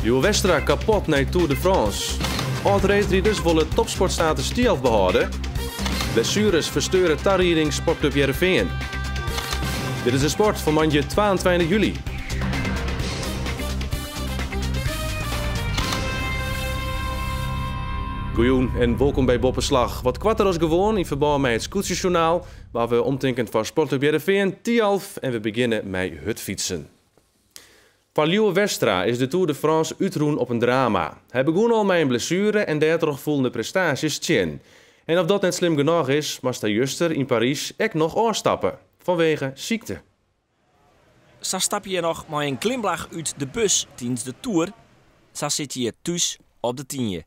Lieuwe Westra kapot nei Tour de France. Ald-reedriders wolle topsportstatus Thialf behâlde. Blessueres fersteure tarieding Sportklup Hearrenfean. Dit is de sport fan moandei 22 july. Goejûn en wolkom by Boppeslach. Wat koarter as gewoan yn ferbân mei it Skûtsjesjoernaal, mar we omtinken foar Sportklup Hearrenfean, Thialf en we begjinne mei hurdfytsen. Foar Lieuwe Westra is de Tour de France útrûn op in drama. Hy begûn al mei in blessuere en dêrtroch foelen de prestaasjes tsjin. En of dat net slim genôch is, moast hy juster yn Parys ek noch ôfstappe, fanwege sykte. Sa stap je noch mei in glimlach út de bus tidens de toer, sa sit je thús op de Tynje.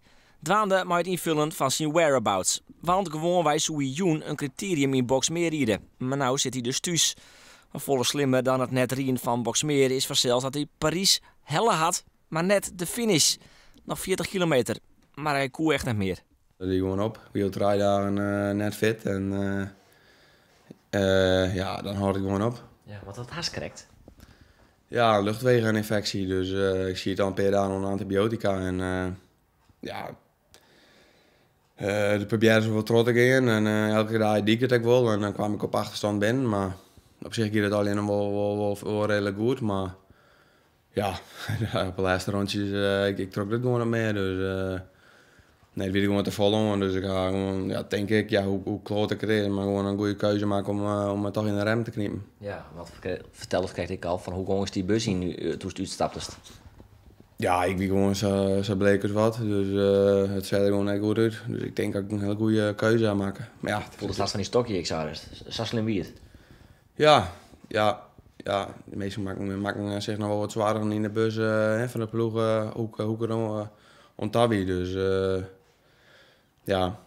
Dwaande mei it ynfullen fan syn whereabouts. Want gewoanwei soe hy jûn in kriterium yn Boxmeer ride, mar no sit hy dus thús. Mar folle slimmer dan it net riden fan Boxmeer is fansels dat hy Parys helle hat, mar net de finish. Noch 40 kilometer, mar hy koe echt net mear. Dat wie gewoan op. Ik wie al 3 dagen net fit en ja, dan hâldt it gewoan op. Ja, want wat hast krekt? Ja, in luchtwegenynfeksje. Dus ik siet al in pear dagen oan de antibiotika en ja, de probearre se wol troch te gean en elke dei die ik it ek wol en dan kwam ik op achterstân binnen, mar op sich gie dat allegear noch wol reedlik goed, mar ja, op de lêste rûntsjes, ik trok dit gewoan net mear, dus nee, it wie der gewoan te folle oan, dus ik ha gewoan, ja, tink ik, ja, hoe kloat ik it is, mar gewoan in goede keuze makke om my toch yn de rem te knipen. Ja, want fertel it krekt ek al, fan hoe gongest dy bus yn doe'tst útstaptest? Ja, ik wie gewoan sa bleek as wat, dus it seach der gewoan net goed út. Dus ik tink dat ik in hiele goede keuze ha makke. Mar ja, Foldest hast fan dyn stokje ek sa, sa slim wie it? Ja, ja, ja. De minsken makken sich noch wol wat soargen yn de bus fan de ploech hoe ik der no oan ta wie. Dus ja,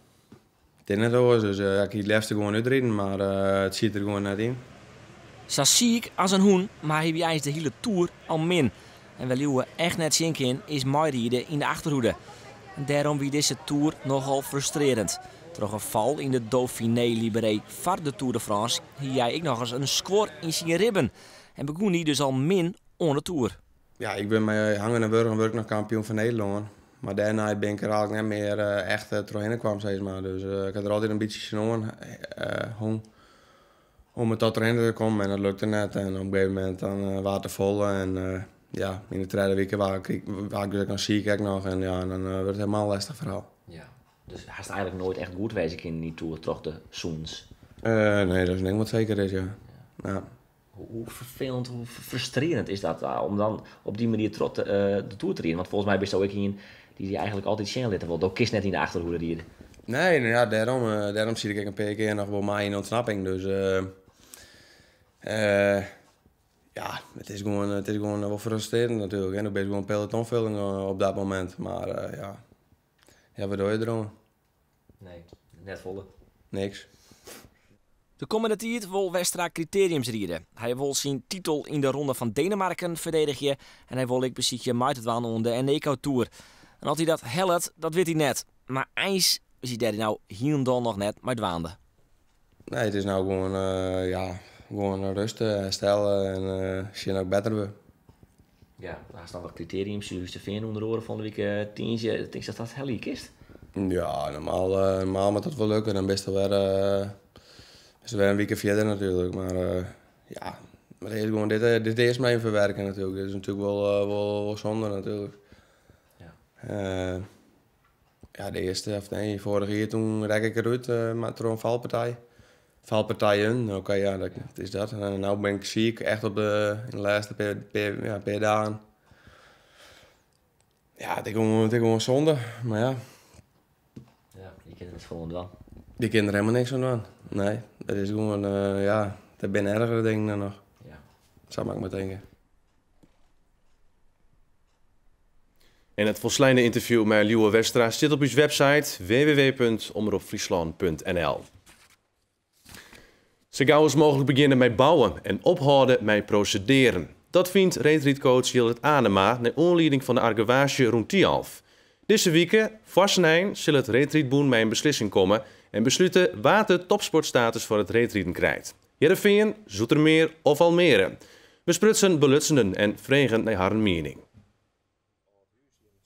it is net oars. Dus ja, ik hie it leafste gewoan útriden, mar it siet der gewoan net yn. Sa siik as in hûn, mar hy wie eins de hiele toer al min. En wêr Lieuwe echt net tsjin kin, is meiride yn de achterhoede. En dêrom wie dizze toer nochal frustrearjend. Troch in fal yn de Dauphiné Libéré foar de Tour de France hie hy ek nochris in skuor yn syn ribben en begûn hy dus al min oan de toer. Ja, ik bin mei hangen en wurgen wurd ik noch kampioen fan Nederlân. Mar dêrnei bin ik der eigentlik net mear echt trochhinne kwam, sis mar. Dus ik ha der altyd in bytsje tsjinoan hong om der tot trochhinne te kommen en dat lukte net. En op in gegeven momint dan waard it te folle en ja, yn de tredde wike waard ik dus ek noch siik ek noch en ja, dan wurdt it helemaal in lêstich ferhaal. Ja, dus hast eigentlik noait echt goed wêze kinnen yn dy toer troch de sûnens? Nee, dat is ding wat seker is, ja. Ja. Hoe ferfelend, hoe frustrearjend is dat om dan op dy manier troch de toer te riden? Want folgens my bisto ek ien dy't dy eigentlik altyd sjen litte wol. Do kinst net yn de achterhoede ride. Nee, no ja, dêrom siet ik ek in pear kear noch wol mei yn de ûntsnapping. Dus ja, it is gewoan wol frustrearjend natuerlik. En do bist gewoan pelotonfulling op dat momint. Mar ja, ja, wat doar je deroan? Nee, net folle. Niks. De kommende tiid wol Westra kriteriums ride. Hy wol syn titel yn de Ronde fan Denemarken ferdedigje en hy wol ek besykje mei te dwaan oan de Eneco Tour. En oft hy dat hellet, dat wit hy net. Mar eins is hy dêr no hielendal noch net mei dwaande. Nee, it is no gewoan, ja, gewoan rêst, herstelle en sjen dat ik better wurd. Ja, hast dan wat kriteriums, Surhústerfean ûnder oare fan de wike tiisdei. Tinkst dat dat helje kinst? Ja, normaal moat dat wol lukke. Dan bist wer in wike fierder natuerlik. Mar ja, mar earst gewoan dit earst mar even ferwerken natuerlik. Dit is natuerlik wol zonde natuerlik. Ja. Ja, de earste, of nee, foarich jier toen rekke ik derút mar troch in falpartij. Falpartijen, oké, ja, dat is dat. En no bin ik siik, echt op de, yn de lêste pear, ja, pear dagen. Ja, it is gewoan zonde, mar ja. Ja, je kinne der net folle oan dwaan. Je kinne der helemaal niks oan dwaan, nee. Dat is gewoan, ja, der binne ergere dingen dan noch. Ja. Sa moat ik mar tinke. En it folsleine ynterview mei Lieuwe Westra stiet op ús website www.omropfryslân.nl. Sa gau as mooglik begjinne mei bouwen en ophâlde mei prosedearen. Dat fynt reedrydcoach Jillert Anema nei oanlieding fan de argewaasje rûn Thialf. Dizze wike, foar snein, sil it reedrydbûn mei in beslissing komme en beslute wa't de topsportstatus foar it reedriden krijt. Hearrenfean, Zoetermeer of Almere. We sprutsen belutsenen en fregen nei harren miening.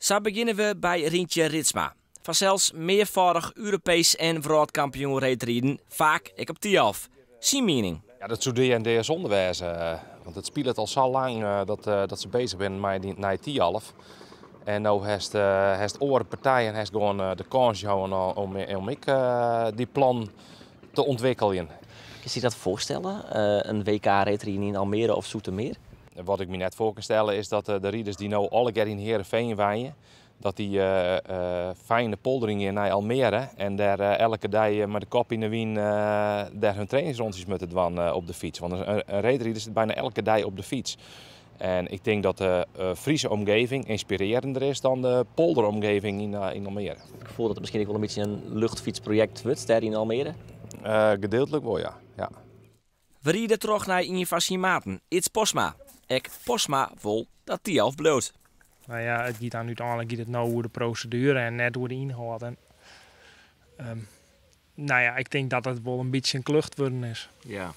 Sa begjinne we by Rintje Ritsma. Fansels mearfâldich Europeesk en wrâldkampioen reedriden, faak ek op Thialf. Syn miening. Ja, dat soe dea sûnde wêze. Want it spilet al sa lang dat se beuzich binne mei dy nei Thialf. En no hast oare partijen hast gewoan de kâns jaan om ek dy plan te ûntwikkeljen. Kinst dy dat foarstelle, in WK reedriden yn Almere of Zoetermeer? Wat ik my net foar kin stelle is dat de riders dy't no allegear yn Heerenveen wenje, dat dy fijn de polder yn nei Almere en dêr elke dei mei de kop yn de wyn dêr hun trainingsrûntsjes moatte dwaan op de fyts. Want in reedrider sit byna elke dei op de fyts. En ik tink dat de Fryske omjouwing ynspirearjender is dan de polderomjouwing yn Almere. It gefoel dat it miskien ek wol in bytsje in luchtfytsprojekt wurdt dêr yn Almere? Gedeeltlik wol, ja. Ja. We ride troch nei ien fan syn maten, Ids Postma. Ek Postma wol dat Thialf bliuwt. Nou ja, it giet dan úteinlik giet it no oer de proseduere en net oer de ynhâld. En, nou ja, ik tink dat it wol in bytsje in klucht wurden is. Ja,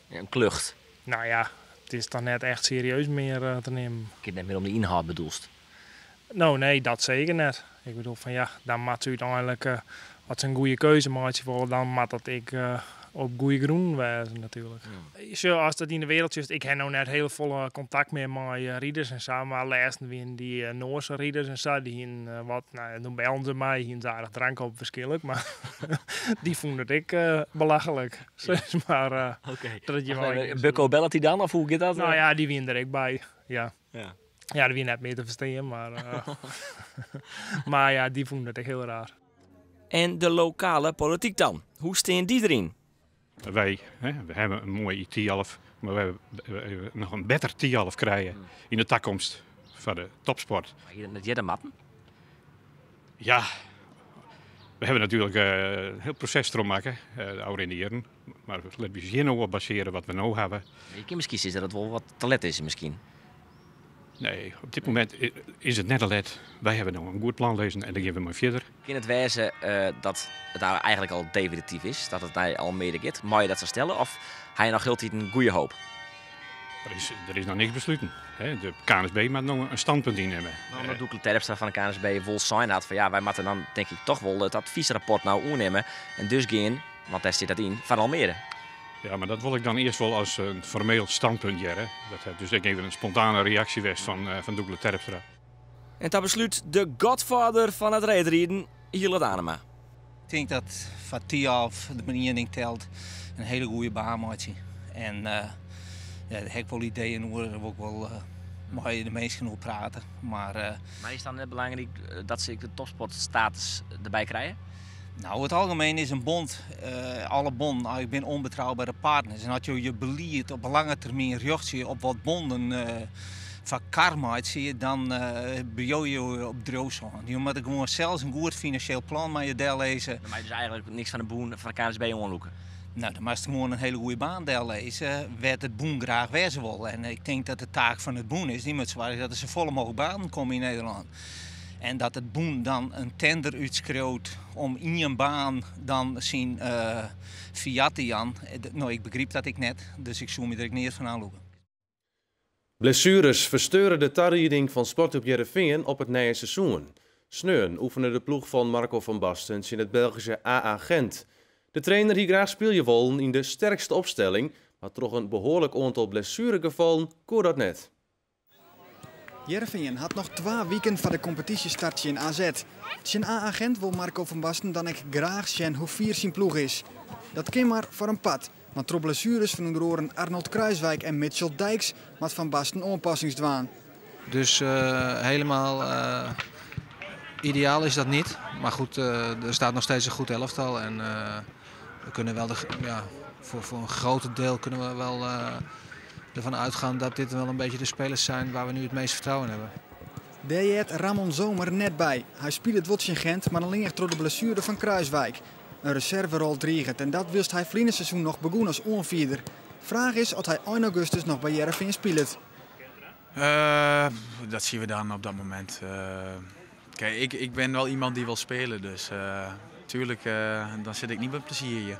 ja, in klucht. Nou ja, it is dan net echt serieus mear te nimmen. It giet net mear om de ynhâld bedoelst? No, nee, dat seker net. Ik bedoel fan ja, dan moat se úteinlik, as se in goede keuze meitsje wolle, dan moat dat ek op goede grûnen wêze natuerlik. Sjoch, as dat yn de wereld is, ik ha no net hiel folle kontakt mear mei riders en sa, mar lêsten wiene dy Noarske riders en sa, dy hiene wat, nou ja, doe bellen se my, hiene se aardich drank op waarskynlik, mar dy fûnen it ek belachlik. Sis mar, dat je wel Bukko bellet dy dan, of hoe giet dat? Nou ja, dy wiene der ek by, ja. Ja, dy wie net mear te ferstean, mar ja, dy fûnen it ek hiel raar. En de lokale polityk dan? Hoe steane dy deryn? Wy, hè, we hawwe in moai Thialf, mar we hawwe noch in better Thialf krije yn de takomst foar de topsport. Mar hie dat net earder moatten? Ja, we hawwe natuerlik in hiel proses trochmakke de ôfrinende jierren. Mar litte we ús hjir no op basearje wat we no hawwe. Mar je kinne miskien sizze dat it wol wat te let is, miskien. Nee, op dit momint is it net te let. Wy hawwe no in goed plan lizzen en dêr gean we mei fierder. Kin it wêze dat it no eigentlik al definityf is, dat it nei Almere giet? Meie je dat sa stelle of ha je noch hieltyd in goede hoop? Der is noch niks besluten. De KNSB moat no in standpunt ynnimme. No, omdat Doekle Terpstra fan de KNSB wol sein hat fan ja, wy moatte dan tink ik toch wol it advysrapport no oernimme en dus gean, want dêr stiet dat yn, foar Almere. Ja, mar dat wol ik dan earst wol as in formeel standpunt hearre. Dat hat dus ek even in spontane reaksje west fan Doekle Terpstra. En ta beslút de godfather fan it reedriden, Jillert Anema. Ik tink dat foar Thialf de mar ien ding telt, in hiele goede baan meitsje. En ja, dêr ha ik wol ideeën oer, dêr wol ik wol mei de minsken oer prate. Mar, Mar is it dan net belangryk dat se ek de topsportstatus derby krije? Nou, it algemien is in bond, alle bonnen eigentlik binne ûnbetrouwbere partners. En as jo je belied op lange termyn rjochtsje op wat bonden foar kar meitsje, dan bejouwe jo je op driuwsân. Jo moatte gewoan sels in goed finansjeel plan mei je dellizze. Dan moat je dus eigentlik niks fan de bûn fan de KNSB oanlûke. Nou, dan moatst gewoan in hiele goede baan dellizze wêr't it bûn graach wêze wol. En ik tink dat de taak fan it bûn is, dy moat soargje dat der safolle mooglik banen komme yn Nederlân. En dat it bûn dan in tender útskriuwt om ien baan dan syn fiat te jaan, no, ik begryp dat ek net, dus ik soe my der ek neat fan oanlûke. Blessueres fersteure de tarieding fan Sportklup Hearrenfean op it nije seizoen. Sneon oefene de ploech fan Marco van Basten tsjin it Belgyske AA Gent. De trainer hie graach spylje wollen yn de sterkste opstelling, mar troch in behoarlik oantal blessueregefallen koe dat net. Hearrenfean hat noch twa wiken foar de kompetysjestart tsjin AZ. Tsjin AA Gent wol Marco van Basten dan ek graach sjen hoe fier syn ploech is. Dat kin mar foar in part, want troch blessueres fan ûnder oaren Arnold Kruiswijk en Mitchell Dijks moat Van Basten oanpassings dwaan. Dus helemaal ideaal is dat niet. Maar goed, er staat nog steeds een goed elftal. En we kunnen wel de, ja, voor een groot deel kunnen we wel ervan uitgaan dat dit wel een beetje de spelers zijn waar we nu het meest vertrouwen in hebben. Dêr heart Ramon Zomer net by. Hy spilet wol tsjin Gent, mar allinnich troch de blessuere fan Kruiswijk. In reserverol driget en dat wylst hy ferline seizoen noch begûn as oanfierder. Fraach is oft hy ein augustus noch by Hearrenfean spilet. Dat zien we dan op dat moment. Kijk, ik ben wel iemand die wil spelen, dus tuurlijk, dan zit ik niet met plezier hier.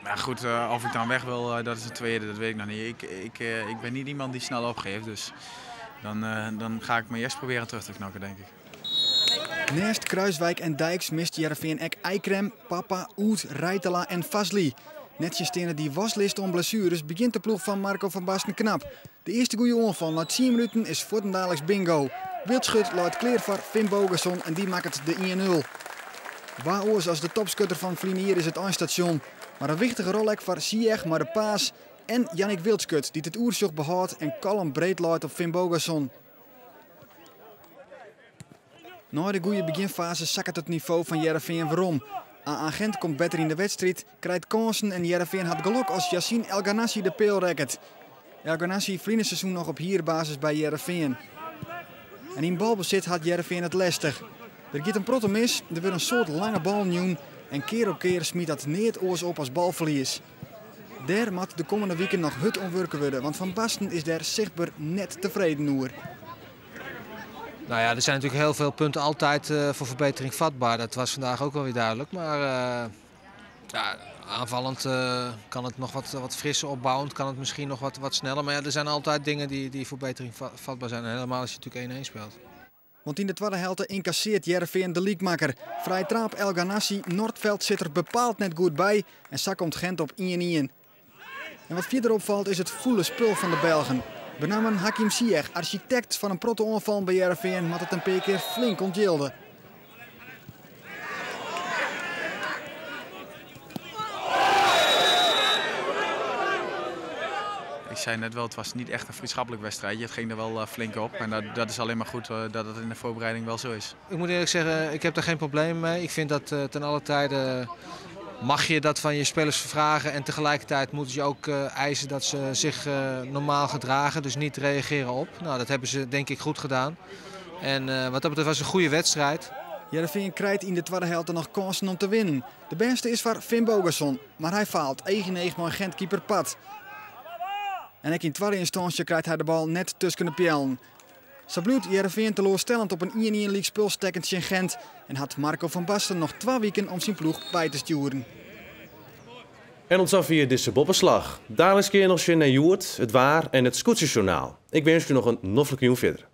Maar goed, of ik dan weg wil, dat is een tweede, dat weet ik nog niet. Ik ben niet iemand die snel opgeeft, dus Dan, dan ga ik me eerst proberen terug te knokken, denk ik. Neist Kruiswijk en Dijks mist Hearrenfean ek Eikrem, Papa, Oet, Rijtela en Vasli. Nettsjinsteande dy waslist oan blessueres begjint de ploech fan Marco van Basten knap. De earste goede oanfal nei 10 minuten is fuortendaliks bingo. Wildschut leit klear foar Finnbogason en dy makket de 1-0. Wa oars as de topskutter fan ferline jier is it einstasjon. Mar in wichtige rol ek foar Ziyech mei de paas en Yanic Wildschut dy't it oersjoch behâldt en kalm breed leit op Finnbogason. Nei de goede begjinfaze sakket it nivo fan Hearrenfean werom. AA Gent komt better yn de wedstriid, krijt kânsen en Hearrenfean hat gelok as Yassine El Ghanassi de peal rekket. El Ghanassi ferline seizoen noch op hierbasis by Hearrenfean. En yn balbesit hat Hearrenfean it lestich. Der giet in protte mis, der wurdt in soad lange ballen jûn en kear op kear smyt dat neat oars op as balferlies. Dêr moat de kommende wiken noch hurd oan wurke wurde, want Van Basten is dêr sichtber net tefreden oer. Nou ja, er zijn natuurlijk heel veel punten altijd voor verbetering vatbaar. Dat was vandaag ook wel weer duidelijk. Maar ja, aanvallend kan het nog wat frisser opbouwend, kan het misschien nog wat sneller. Maar ja, er zijn altijd dingen die voor verbetering vatbaar zijn. En helemaal als je natuurlijk 1-1 speelt. Want yn de twadde helte ynkassearret Hearrenfean de lykmakker. Frije traap El Ghanassi, Nordfeldt sit der bepaald net goed by en sa komt Gent op 1-1. En wat fierder opfalt is it fûle spul fan de Belgen. Benammen Hakim Ziyech, arsjitekt fan in protte oanfallen by Hearrenfean, moat it in pear kear flink ûntjilde. Ik zei net wel, het was niet echt een vriendschappelijk wedstrijdje. Het ging er wel flink op en dat is alleen maar goed dat het in de voorbereiding wel zo is. Ik moet eerlijk zeggen, ik heb daar geen probleem mee. Ik vind dat ten alle tijde mag je dat van je spelers vragen en tegelijkertijd moeten ze ook eisen dat ze zich normaal gedragen, dus niet reageren op. Nou, dat hebben ze denk ik goed gedaan. En wat dat betreft was het een goede wedstrijd. Hearrenfean krijt yn de twadde helte noch kânsen om te winnen. De bêste is foar Finnbogason, mar hy faalt. Each yn each mei Gent-keeper Padt. En ek yn twadde ynstânsje krijt hy de bal net tusken de peallen. Sa bliuwt Hearrenfean teloarstellend op in 1-1 lykspul stekken tsjin Gent en hat Marco van Basten noch 2 wiken om syn ploech by te stjoeren. En oant safier dizze Boppeslach. Daliks kear noch sjen nei Hjoed, it waar en it skûtsjesjoernaal. Ik winskje jo noch in noflike jûn fierder.